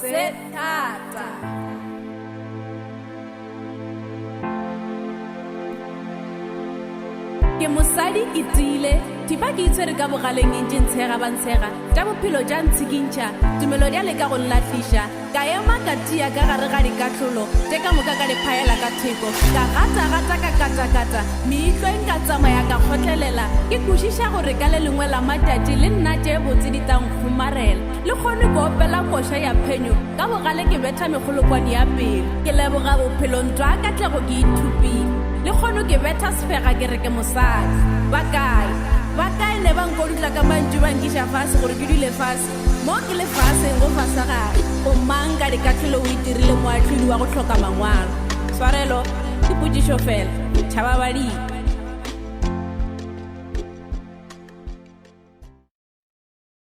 Se thata. Ke mosadi ke tiile, thipa ke itshwere ka bogaleng e ntše ntshega ba ntshega, tša bophelo tša ntshikintšha, tumelo di a leka go nlahliša. Ka ema ka tia ka gare ga dikahlolo tše ka moka ka di phaela ka theko, ka gata-gata ka kata-kata meitlweng ka tsamaya ka kgotlelela, ke kwešiša gore ka le lengwe la matšatši le nna tše botse di tla nkgomarela. Le kgone ke opela koša ya phenyo ka bogale ke betha mekgolokwane ya pelo. Ke leboga bophelo ntwa katlego ke ithupile. Le kgono ke betha sefega ke re ke mosadi. Ba kae? Ba kae ne ba nkodutla ka mantšu ba nkiša fase gore ke dule fase? Mo ke lefaseng go fasagala. O mang ka dikahlolo o itirile moahlodi wa go hloka mangwalo? Tshwarelo, ke potšišo fela. Tšhaba badimo.